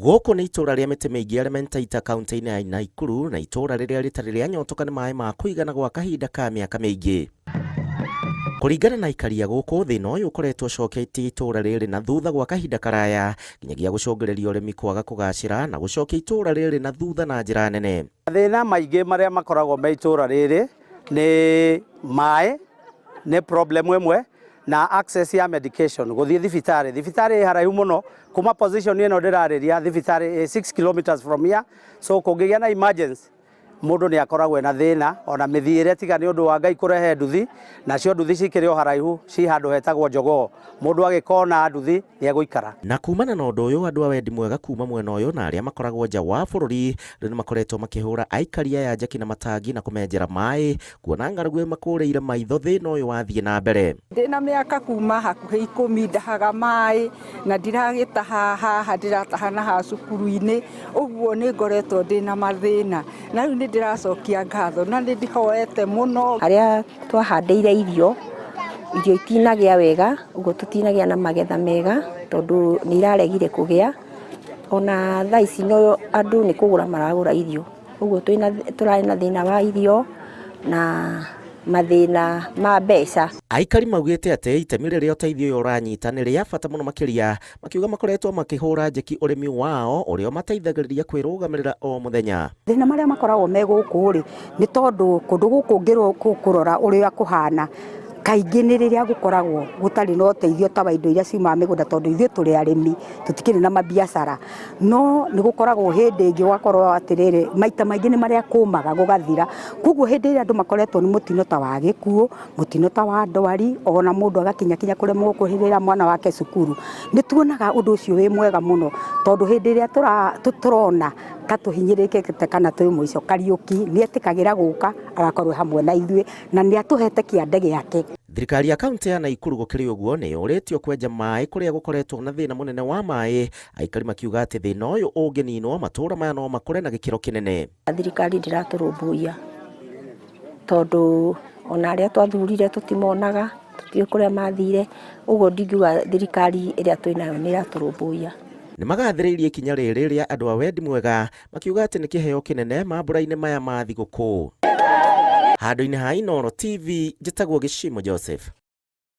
Gũkũ nĩ itũũra rĩa mĩtĩ mĩingĩ Elementaita kaunti-inĩ ya Naikuru na itũũra rĩrĩa rĩtarĩ rĩanyotoka nĩ maĩ ma kũigana gwa kahinda ka mĩaka mĩingĩ. Kũringana na aikari a gũkũ, thĩna ũyũ ũkoretwo ũcoketie itũũra rĩrĩ na thutha gwa kahinda karaya nginyagia gũcũngĩrĩria ũrĩmi kwaga kũgacĩra na gũcokia itũũra rĩrĩ na thutha na njĩra nene. Mathĩna maingĩ marĩa makoragwo me itũũra rĩrĩ nĩ maĩ, nĩ problem ĩmwe na access ya medication, gũthiĩ thibitarĩ. Thibitarĩ ĩ haraihu mũno kuma position ĩno ndĩrarĩria, thibitarĩ ĩ 6 kilometers from here, so kũngĩgĩa na emergency mũndũ nĩ akoragwo ena thĩna ona mĩthiĩre tiga nĩ ũndũ wa Ngai kũrehe nduthi, nacio nduthi cikĩrĩ o haraihu ci handũ hetagwo Jogoo, mũndũ agĩkona nduthi nĩ egũikara. Na kumana na ũndũ ũyũ andũ a wendi mwega kuma mwena ũyũ na arĩa makoragwo nja wa bũrũri rĩu nĩ makoretwo makĩhũra aikari aya njeki na matangi na kũmenjera maĩ kuona ng'aragu ĩmakũrĩire maitho thĩna ũyũ wathiĩ na mbere. Ndĩna mĩaka kuma hakuhĩ 10 ndahaga maĩ na ndiragĩtaha haha ndĩrataha na haha cukuru-inĩ, ũguo nĩ ngoretwo ndĩna mathĩna na rĩu nĩ ndĩracokia ngatho na nĩ ndĩhoete mũno. Harĩa twahandĩire irio, irio itinagĩa wega, ũguo tũtinagĩa na magetha mega tondũ nĩ iraregire kũgĩa, ona thaa ici no andũ nĩ kũgũra maragũra irio, ũguo tũrarĩ na thĩna wa irio na mathĩna ma mbeca. Aikari maugĩte atĩ itemi rĩrĩa ũteithio ũyũ ũranyita nĩ rĩa bata mũno makĩria, makiuga makoretwo makĩhũra njeki ũrĩmi wao ũrĩa ũmateithagĩrĩria kwĩrũgamĩrĩra o mũthenya. Mathĩna marĩa makoragwo me gũkũ rĩ, nĩ tondũ kũndũ gũkũ ũngĩrora ũrĩa kũhana, kaingĩ nĩ rĩrĩa gũkoragwo gũtarĩ na ũteithio ta wa indo iria ciumaga mĩgũnda tondũ ithuĩ tũrĩ arĩmi, tũtikĩrĩ na mabiacara. No nĩ gũkoragwo hĩndĩ ĩngĩ ũgakorwo atĩrĩrĩ, maita maingĩ nĩ marĩa kũmaga gũgathira. Koguo hĩndĩ ĩrĩa andũ makoretwo nĩ mũtino ta wa gĩkuũ, mũtino ta wa ndwari, ona mũndũ agakinya kinya kũremwo kũrĩhĩra mwana wake cukuru, nĩ tuonaga ũndũ ũcio wĩ mwega mũno, tondũ hĩndĩ ĩrĩa tũrona ta tũhinyĩrĩrĩkĩte kana twĩ mũico, Kariũki nĩ etĩkagĩra gũka agakorwo hamwe na ithuĩ na nĩ atũhete kĩande gĩake. Thirikari ya kaunti ya Naikuru gũkĩrĩ ũguo nĩ yũrĩtio kwenja maĩ kũrĩa gũkoretwo na thĩna mũnene wa maĩ, aikari makiuga atĩ thĩna ũyũ ũngĩninwo matũũra maya no makũre na gĩkĩro kĩnene. Thirikari ndĩratũrũmbũiya tondũ ona arĩa twathurire tũtimonaga, tũtiũĩ kũrĩa mathire, ũguo ndingiuga thirikari ĩrĩa twĩnayo nĩ ĩratũrũmbũiya. Nĩ magathĩrĩirie ikinya rĩrĩ rĩa andũ a wendi mwega makiuga atĩ nĩ kĩheo kĩnene mambũra-inĩ maya ma thigũkũ. Handũ-inĩ ha Inooro TV, njĩtagwo Gĩcimo Joseph.